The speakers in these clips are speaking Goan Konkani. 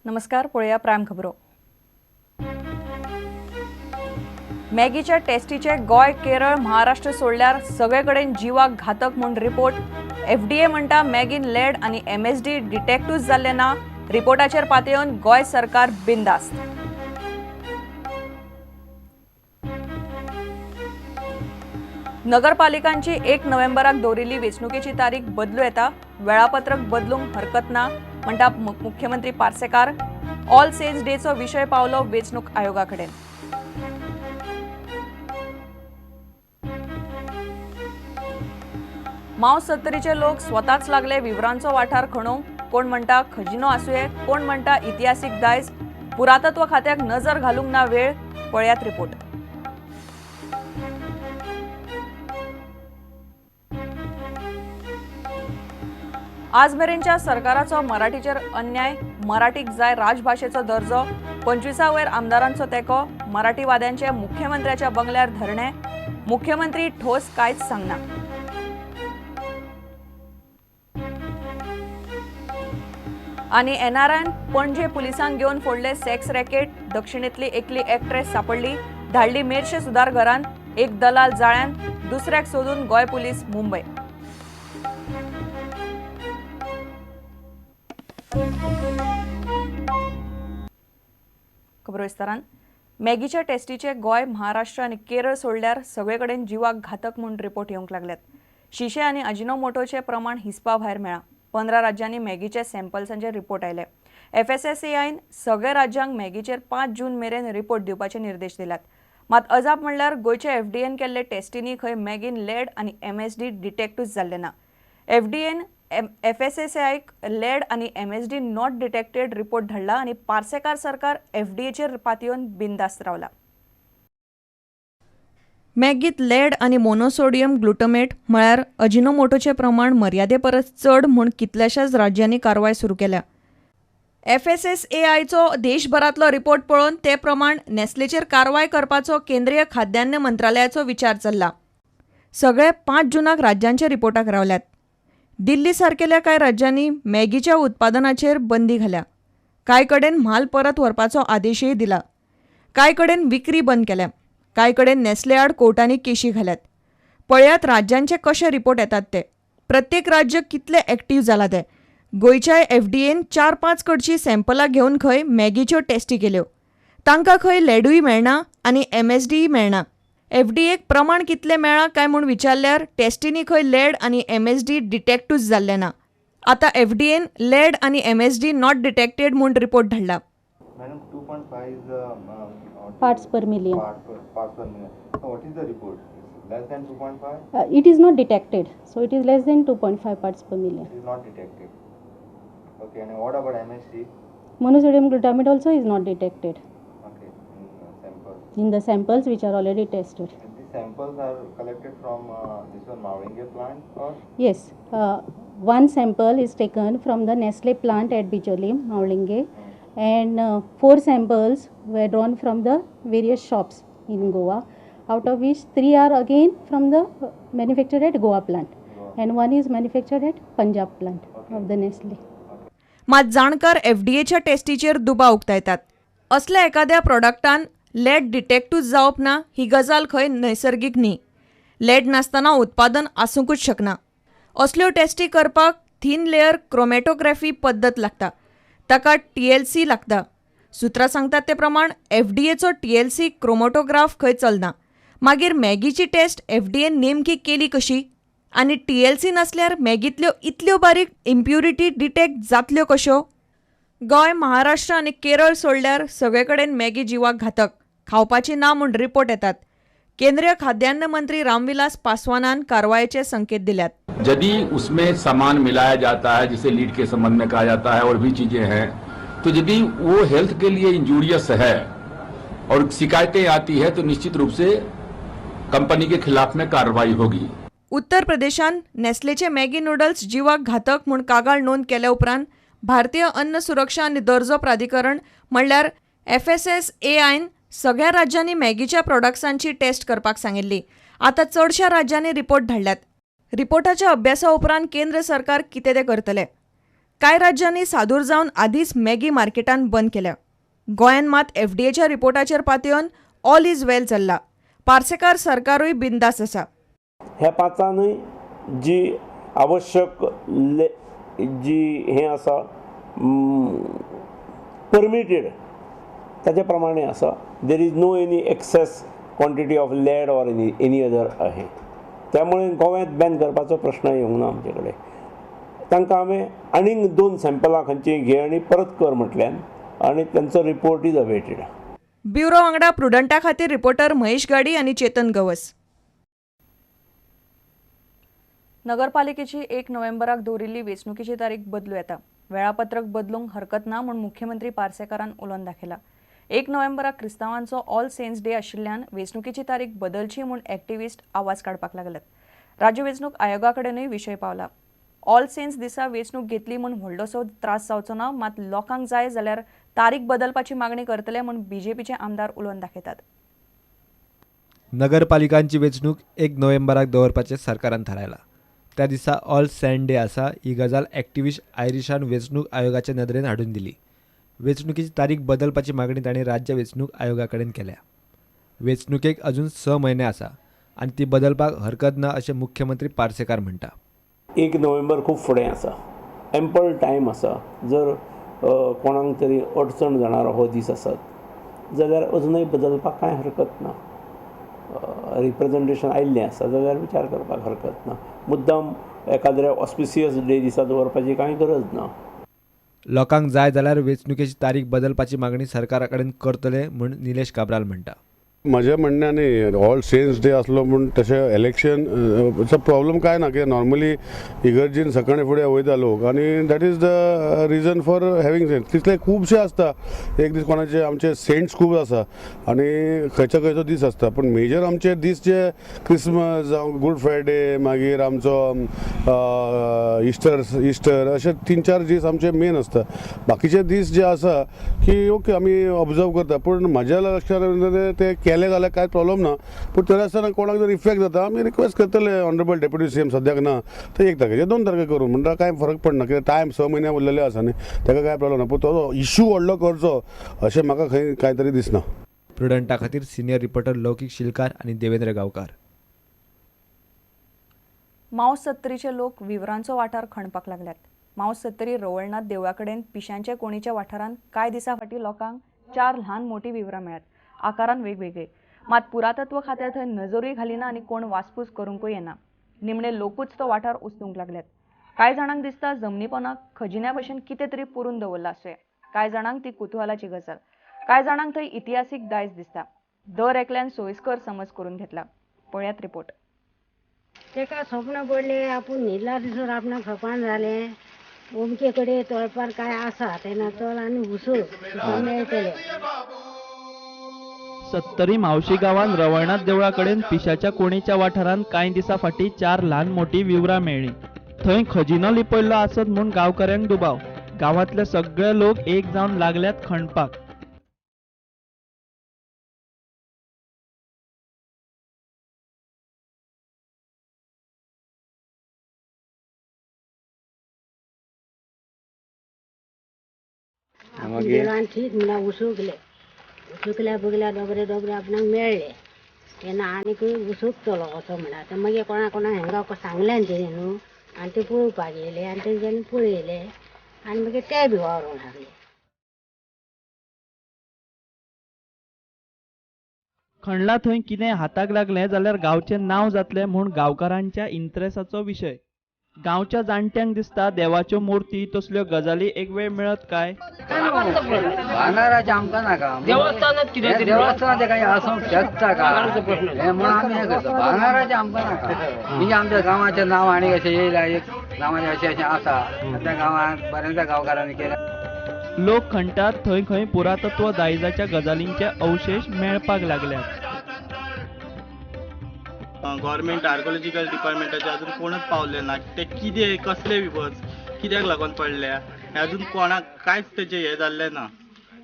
नमस्कार, पळोवया प्रायम खबरो. मॅगीच्या टेस्टीचे गोंय, केरळ, महाराष्ट्र सोडल्यार सगळे कडेन जिवाक घातक म्हूण रिपोर्ट. एफडीए म्हणटा मॅगीन लेड आनी एमएसडी डिटेक्टूच जाल्ले ना. रिपोर्टाचेर पातयेवन गोंय सरकार बिंदास्त. नगरपालिकांची 1 नोव्हेंबराक दवरिल्ली वेंचणुकेची तारीख बदलू येता, वेळापत्रक बदलूंक हरकत ना म्हणटा मुख्यमंत्री पार्सेकार. ऑल सेन्स डेचो विशय पावलो वेंचणूक आयोगा कडेन. माव सत्तरीचे लोक स्वताच लागले विवरांचो वाठार खणूंक. कोण म्हणटा खजिनो आसुये, कोण म्हणटा इतिहासीक दायज. पुरातत्व खात्याक नजर घालूंक ना वेळ. पळयात रिपोर्ट. आज मेरेनच्या सरकाराचो मराठीचेर अन्याय, मराठीक जाय राजभाशेचो दर्जो. 25 वयर आमदारांचो तेंको, मराठीवाद्यांचे मुख्यमंत्र्याच्या बंगल्यार धरणे. मुख्यमंत्री ठोस कांयच सांगना. आनी एनआरआयन पणजे पुलिसांक घेवन फोडले सेक्स रॅकेट. दक्षिणेंतली एकली एक्ट्रेस सापडली, धाडली मेरशे सुधार घरान. एक दलाल जाळ्यान, दुसऱ्याक सोदून गोंय पुलीस मुंबय. खबरो विस्तारान. मॅगीच्या टेस्टीचे गोंय, महाराष्ट्र आनी केरळ सोडल्यार सगळे कडेन जिवाक घातक म्हूण रिपोर्ट येवंक लागल्यात. शिशे आनी अजिनोमोटोचे प्रमाण हिसपा भायर मेळ्ळां. 15 राज्यांनी मॅगीचे सॅम्पल्सांचे रिपोर्ट आयले. एफएसएसएआयन सगळ्या राज्यांक मॅगीचेर 5 जून मेरेन रिपोर्ट दिवपाचे निर्देश दिल्यात. मात अजाप म्हणल्यार गोंयचे एफडीएन केल्ले टेस्टींनी खंय मॅगीन लेड आनी एमएसडी डिटेक्टूच जाल्ले ना. एफडीएन एफएसएसआयक लेड आनी एमएसडी not detected report धाडला आनी पार्सेकार सरकार एफडीएचेर पातयेवन बिंदास्त रावला. मॅगीत लेड आनी मोनोसोडियम ग्लुटमेट म्हळ्यार अजिनोमोटोचें प्रमाण मर्यादे परस चड म्हूण कितल्याशाच राज्यांनी कारवाय सुरू केल्या. एफएसएसएआयचो देशभरांतलो रिपोर्ट पळोवन ते प्रमाण नेस्लेचेर कारवाय करपाचो केंद्रीय खाद्यान्न मंत्रालयाचो विचार चल्ला. सगळे 5 जुनाक राज्यांच्या रिपोर्टाक रावल्यात. दिल्ली सारकेल्या कांय राज्यांनी मॅगीच्या उत्पादनाचेर बंदी घाल्या. कांय कडेन म्हाल परत व्हरपाचो आदेशय दिला. कांय कडेन विक्री बंद केल्या. कांय कडेन नेस्ले आड कोर्टांनी केशी घाल्यात. पळयात राज्यांचे कशे रिपोर्ट येतात ते, प्रत्येक राज्य कितले एक्टीव जाला ते. गोंयच्या एफडीएन 4-5 कडची सॅम्पलां घेवन खंय मॅगीच्यो टेस्टी केल्यो. तांकां खंय लेडूय मेळना आनी एमएसडीय मेळना. एफडीएक प्रमाण कितलें मेळ्ळां काय म्हूण विचारल्यार टेस्टींनी खंय लेड आनी एमएसडी डिटेक्टूच जाल्लें ना. आतां एफडीएन लेड आनी एमएसडी not detected म्हूण रिपोर्ट धाडला. Madam, 2.5 is parts per million. Parts per million. So what is the report? It's less than 2.5? It is not detected. So it is less than 2.5 parts per million. It is not detected. Okay, and what about MSG? Monosodium glutamate also is not detected. Okay, in the samples. In the samples which are already tested. And these samples are collected from this one Mavlinge plant or? Yes, one sample is taken from the Nestle plant at Bicholim, Mavlinge. And 4 samples were drawn from the various shops in Goa, out of which 3 are again from the manufactured at Goa plant and 1 is manufactured at Punjab plant of the Nestle. मात जाणकार एफडीएच्या टेस्टीचेर दुबाव उक्तायतात. असल्या एखाद्या प्रॉडक्टान लेड डिटेक्टूच जावप ना ही गजाल खंय नैसर्गीक न्ही. लेड नासतना उत्पादन आसूंकूच शकना. असल्यो टेस्टी करपाक थीन लेयर क्रोमॅटोग्राफी पद्दत लागता, ताका टीएलसी लागता. सुत्रां सांगतात ते प्रमाण एफडीएचो टीएलसी क्रोमॅटोग्राफ खंय चलना. मागीर मॅगीची टेस्ट एफडीएन नेमकी केली कशी आनी टीएलसी नासल्यार मॅगींतल्यो इतल्यो बारीक इम्प्युरिटी डिटेक्ट जातल्यो कश्यो? गोंय, महाराष्ट्र आनी केरळ सोडल्यार सगळे कडेन मॅगी जिवाक घातक, खावपाची ना म्हूण रिपोर्ट येतात. केंद्रीय खाद्यान्न मंत्री रामविलास पासवानान कारवायेचे संकेत दिल्यात. यदि उसमें सामान मिलाया जाता है, जिसे लीड के संबंध में कहा जाता है और भी चीजें हैं, तो यदि वो हेल्थ के लिए इंजूरियस है और शिकायतें आती है तो निश्चित रूप से कंपनी के खिलाफ में कार्रवाई होगी. उत्तर प्रदेशान नेस्लेचे मॅगी नूडल्स जिवाक घातक म्हूण कागाळ नोंद केल्या उपरांत भारतीय अन्न सुरक्षा आनी दर्जो प्राधिकरण म्हणल्यार एफएसएसएआयन सगळ्या राज्यांनी मॅगीच्या प्रॉडक्ट्सांची टेस्ट करपाक सांगिल्ली. आतां चडश्या राज्यांनी रिपोर्ट धाडल्यात. रिपोर्टाच्या अभ्यासा उपरांत केंद्र सरकार कितें तें करतलें. कांय राज्यांनी सादूर जावन आदींच मॅगी मार्केटान बंद केल्या. गोंयान मात एफडीएच्या रिपोर्टाचेर पातयेवन ऑल is वेल चल्ला. पार्सेकार सरकारूय बिंदास आसा. ह्या पांचानूय जी आवश्यक जी हें आसा परमिटेड ताच्या प्रमाणे आसा. There is no any excess quantity of lead or any other हें. त्यामुळे गोव्यांत बॅन करपाचो प्रश्न येवंक ना आमचे कडेन. तांकां हांवें आनीक 2 सॅम्पलां खंयची घे आनी परत कर म्हटल्यान आनी तांचो रिपोर्ट is awaited. Bureau वांगडा प्रुडंटा खातीर रिपोर्टर महेश गाडी आनी चेतन गवस. नगरपालिकेची 1 नोव्हेंबराक दवरिल्ली वेंचणुकेची तारीख बदलू येता. वेळापत्रक बदलूंक हरकत ना म्हूण मुख्यमंत्री पार्सेकारान उलोवन दाखयला. 1 नोव्हेंबराक क्रिस्तांवांचो ऑल सेंट्स डे आशिल्ल्यान वेंचणुकेची तारीख बदलची म्हूण एक्टिविस्ट आवाज काडपाक लागल्यात. राज्य वेंचणूक आयोगा कडेनूय विशय पावला. ऑल सेंट्स दिसा वेंचणूक घेतली म्हूण व्हडलोसो त्रास जावचो ना, मात लोकांक जाय जाल्यार तारीख बदलपाची मागणी करतले म्हूण बीजेपीचे आमदार उलोवन दाखयतात. नगरपालिकांची वेंचणूक 1 नोव्हेंबराक दवरपाचें सरकारान थारायलां. त्या दिसा ऑल सेंट डे आसा ही गजाल एक्टिविस्ट आयरिशान वेंचणूक आयोगाचे नदरेन हाडून दिली. वेंचणुकेची तारीख बदलपाची मागणी तांणी राज्य वेंचणूक आयोगा कडेन केल्या. वेंचणुकेक अजून 6 म्हयने आसा आनी ती बदलपाक हरकत ना अशें मुख्यमंत्री पार्सेकार म्हणटा. 1 नोव्हेंबर खूब फुडें आसा, एम्पल टायम आसा. जर कोणाक तरी अडचण जाणार हो दीस आसत जाल्यार अजुनूय बदलपाक कांय हरकत ना. रिप्रेजेंटेशन आयिल्लें आसा जाल्यार विचार करपाक हरकत ना. मुद्दाम एकाद्र्या ऑस्पिसियस डे दिसा दवरपाची कांय गरज ना. लोकांक जाय जाल्यार वेंचणुकेची तारीख बदलपाची मागणी सरकारा कडेन करतले म्हूण निलेश काब्राल म्हणटा. म्हजें म्हणणें न्ही ऑल सेंट्स डे आसलो म्हूण तशें इलेक्शन प्रॉब्लम कांय ना, कित्याक नॉर्मली इगर्जीन सकाळीं फुडें वयता लोक आनी that is the reason for having saint. तितले खुबशे आसता, एक दीस कोणाचे आमचे सेंट्स खूब आसा आनी खंयचो खंयचो दीस आसता, पूण मेजर आमचे दीस जे क्रिसमस जावं गूड फ्रायडे, मागीर आमचो इस्टर अशे 3-4 दीस आमचे मेन आसता. बाकीचे दीस जे आसा की ओके आमी ऑब्जर्व करता, पूण म्हज्या लक्षांत ते केले जाल्यार कांय प्रॉब्लम ना. पूण तरी आसतना कोणाक जर इफेक्ट जाता आमी रिक्वेस्ट करतले ऑनरेबल डेप्युटी सी एम सद्याक ना तर 1 तारखेचे 2 तारखे करूं म्हणटा कांय फरक पडना, कित्याक टायम 6 म्हयने उरलेले आसा न्ही, ताका कांय प्रॉब्लम ना. पूण तो इशू व्हडलो करचो अशें म्हाका खंय कांय तरी दिसना. प्रुडंटा खातीर सिनियर रिपोर्टर लौकीक शिलकार आनी देवेंद्र गांवकार. मावस सत्तरीचे लोक विवरांचो वाठार खणपाक लागल्यात. मावस सत्तरी रवळनाथ देवळा कडेन पिशांच्या कोणीच्या वाठारांत कांय दिसां फाटीं लोकांक 4 ल्हान मोटी विवरां मेळ्ळ्यात, आकारान वेगवेगळे. मात पुरातत्व खात्या थंय नजरूय घालिना आनी कोण वासपूस करूंकूय येना. निमणे लोकूच तो वाठार उस्तूंक लागल्यात. कांय जाणांक दिसता जमनीपोनाक खजिन्या भशेन कितें तरी पुरून दवरलां आसूंये. कांय जाणांक ती कुतुहलाची गजाल, कांय जाणांक थंय इतिहासीक दायज दिसता. दर एकल्यान सोयीस्कर समज करून घेतला. पळयात रिपोर्ट. तेका स्वप्न पडलें, आपूण न्हिदला दिसून आपणाक सपान जालें, अमके कडेन तळपार काय आसा तेन्ना चल आनी घुसूं तुका मेळटलें. सत्तरी म्हावशी गांवांत रवळनाथ देवळा कडेन पिशाच्या कोणीच्या वाठारांत कांय दिसां फाटीं 4 ल्हान मोटी विवरां मेळ्ळीं. थंय खजिनो लिपयल्लो आसत म्हूण गांवकऱ्यांक दुबाव. गांवांतले सगळे लोक एक जावन लागल्यात खणपाक. आपूण गेलो आनी थंयच म्हणल्यार उसुकले, उसुकल्या बगल्या दोबरे दोबरे आपणाक मेळ्ळे तेन्ना आनीकूय उसुकतलो असो म्हणल्यार आतां मागीर कोणा कोणाक हांगा सांगलें तेणी न्हू, आनी ते पळोवपाक येयले आनी तेंच्यांनी पळयले आनी मागीर ते बी वावरूंक लागले. खणला थंय कितें हाताक लागलें जाल्यार गांवचें नांव जातलें म्हूण गांवकारांच्या इंट्रेसाचो विशय. गांवच्या जाणट्यांक दिसता देवाच्यो मूर्ती तसल्यो गजाली एक वेळ मेळत काय. भांगाराचें आमकां नाका, देवस्थानात कितें देवस्थानाचें कांय आसूंक शकता का हें म्हणून आमी हें करता. भांगाराचें आमकां नाका, म्हणजे आमच्या गांवाचें नांव आनी अशें येयलां, एक नांवाचें अशें अशें आसा त्या गांवांत बऱ्याचशा गांवकारांनी केलें. लोक खणटात थंय खंय पुरातत्व दायजाच्या गजालींचे अवशेश मेळपाक लागल्यात. गव्हर्मेंट आर्कोलॉजिकल डिपार्टमेंटाचे अजून कोणच पावले ना, ते कितें कसले विवज कित्याक लागून पडल्या हें अजून कोणाक कांयच तेजें हें जाल्लें ना.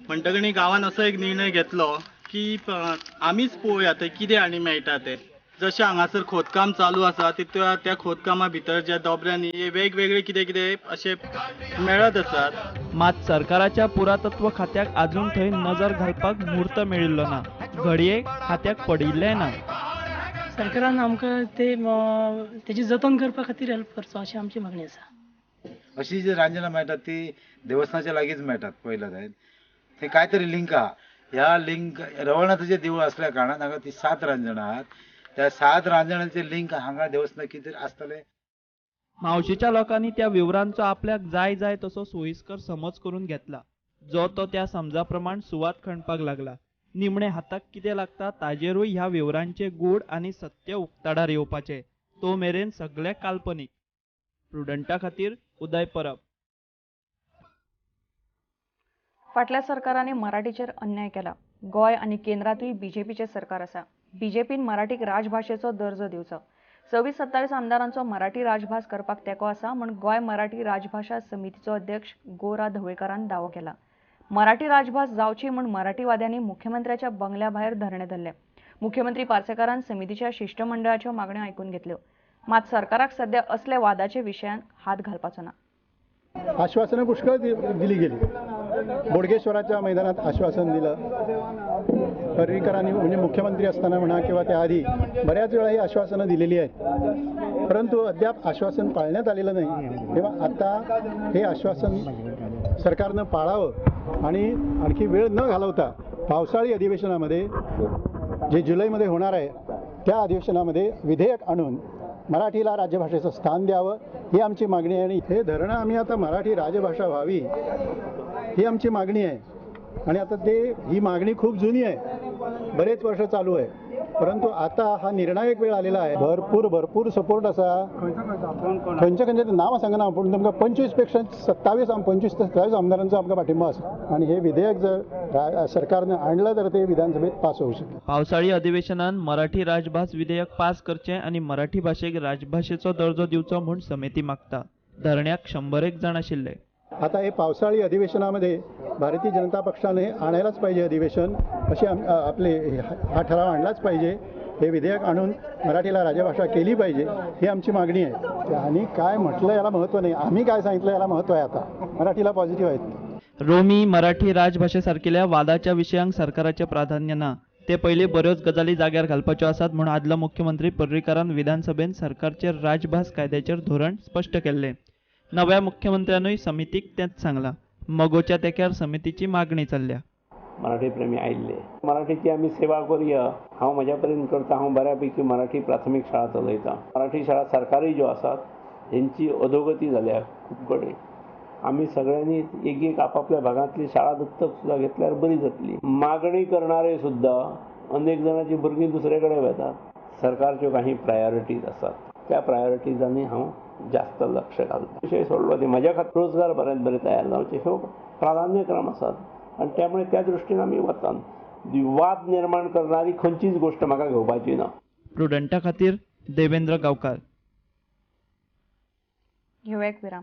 म्हणटकीर गांवान असो एक निर्णय घेतलो की आमीच पळोवया थंय कितें आनी मेळटा तें. जशें हांगासर खोदकाम चालू आसा तितूंत त्या खोदकामा भितर ज्या दोबऱ्यांनी वेगवेगळे कितें कितें अशें मेळत आसात. मात सरकाराच्या पुरातत्व खात्याक आजून थंय नजर घालपाक म्हूर्त मेळिल्लो ना, घडये खात्याक पडिल्लें ना. सरकारान आमकां ते तेजी जतन करपा खातीर हेल्प करचो अशी आमची मागणी आसा. अशी जी रांजणां मेळटात ती देवस्थानाच्या लागींच मेळटात. पयलं जायत थंय कांय तरी लिंक आहा. ह्या लिंक रवळनाथाचें देवूळ आसल्या कारणान हांगा ती 7 रांजणां आहात. त्या 7 रांजणांचे लिंक हांगा देवस्थान कितें आसतलें. म्हावशीच्या लोकांनी त्या विवरांचो आपल्याक जाय जाय तसो सोयीस्कर समज करून घेतला, जो तो त्या समजा प्रमाण सुवात खणपाक लागला. निमणे हाताक कितें लागता ताजेरूय ह्या विवरांचे गूढ आनी सत्य उक्ताडार येवपाचे, तो मेरेन सगळे काल्पनीक. प्रुडंटा खातीर उदय परब. फाटल्या सरकारांनी मराठीचेर अन्याय केला. गोंय आनी केंद्रांतूय बीजेपीचें सरकार आसा. बीजेपीन मराठीक राजभाशेचो दर्जो दिवचो. 26-27 आमदारांचो मराठी राजभास करपाक तेंको आसा म्हूण गोंय मराठी राजभाशा समितीचो अध्यक्ष गोरा धवळकारान दावो केला. मराठी राजभास जावची म्हूण मराठीवाद्यांनी मुख्यमंत्र्याच्या बंगल्या भायर धरणें धरलें. मुख्यमंत्री पार्सेकारान समितीच्या शिश्टमंडळाच्यो मागण्यो आयकून घेतल्यो. मात सरकाराक सध्या असले वादाचे विशयान हात घालपाचो ना. आश्वासनं पुष्कळ दिली गेली. बोडगेश्वराच्या मैदानात आश्वासन दिलं पर्रीकरांनी, म्हणजे मुख्यमंत्री असताना म्हणा किंवा त्याआधी बऱ्याच वेळा ही आश्वासनं दिलेली आहेत, परंतु अद्याप आश्वासन पाळण्यात आलेलं नाही. तेव्हा आता हे आश्वासन सरकारनं पाळावं आणि आणखी वेळ न घालवता पावसाळी अधिवेशनामध्ये जे जुलैमध्ये होणार आहे त्या अधिवेशनामध्ये विधेयक आणून मराठीला राज्यभाषेचं स्थान द्यावं ही आमची मागणी आहे. आणि हे धरणं आम्ही आता मराठी राजभाषा व्हावी ही आमची मागणी आहे. आणि आता ते ही मागणी खूप जुनी आहे, बरेच वर्ष चालू आहे, परंतु आता हा निर्णायक वेळ आलेला आहे. भरपूर भरपूर सपोर्ट असा खंयच्या खंयच्या नाव सांगना, पूण तुमकां 25 पेक्षा 27 25 ते 27 आमदारांचो आमकां पाठिंबो आसा. आणि हे विधेयक जर सरकारनं आणलं तर ते विधानसभेत पास होऊ शकते. पावसाळी अधिवेशनान मराठी राजभास विधेयक पास करचें आनी मराठी भाशेक राजभाशेचो दर्जो दिवचो म्हूण समिती मागता. धरण्याक 101 जाण आशिल्ले. आता हे पावसाळी अधिवेशनामध्ये भारतीय जनता पक्षाने आणायलाच पाहिजे अधिवेशन, असे आपले हा ठराव आणलाच पाहिजे. हे विधेयक आणून मराठीला राजभाषा केली पाहिजे ही आमची मागणी आहे. आणि काय म्हटलं याला महत्त्व नाही, आम्ही काय सांगितलं याला महत्त्व आहे. आता मराठीला पॉझिटिव्ह आहेत. रोमी मराठी राजभाषे सारकिल्या वादाच्या विशयांक सरकाराचें प्राधान्य ना. ते पयलीं बऱ्योच गजाली जाग्यार घालपाच्यो आसात म्हूण आदलो मुख्यमंत्री पर्रीकारान विधानसभेन सरकारचेर राजभास कायद्याचेर धोरण स्पश्ट केल्लें. नव्या मुख्यमंत्र्यानूय समितीक तेंच सांगलां. मगोच्या तेंक्यार समितीची मागणी चल्ल्या. मराठी प्रेमी आयिल्ले मराठीची आमी सेवा करुया. हांव म्हज्या परीन करता. हांव बऱ्यापैकी मराठी प्राथमीक शाळा चलयतां. मराठी शाळा सरकारी ज्यो आसात हेंची अधोगती जाल्या खूब कडेन. आमी सगळ्यांनी एक एक आपापल्या भागांतली शाळा दत्तक सुद्दां घेतल्यार बरी जातली. मागणी करणारे सुद्दां अनेक जाणांची भुरगीं दुसरे कडेन वतात. सरकारच्यो काही प्रायोरिटीज आसात, त्या प्रायोरिटीजांनी हांव जास्त लक्ष घालता. विशय सोडलो ते म्हज्या खातीर रोजगार बऱ्यात बरे तयार जावचे ह्यो प्राधान्यक्रम आसात आनी त्यामुळे त्या दृश्टीन आमी वतात. वाद निर्माण करणारी खंयचीच गोश्ट म्हाका घेवपाची ना. प्रुडंटा खातीर देवेंद्र गांवकार. घेवया एक विराम.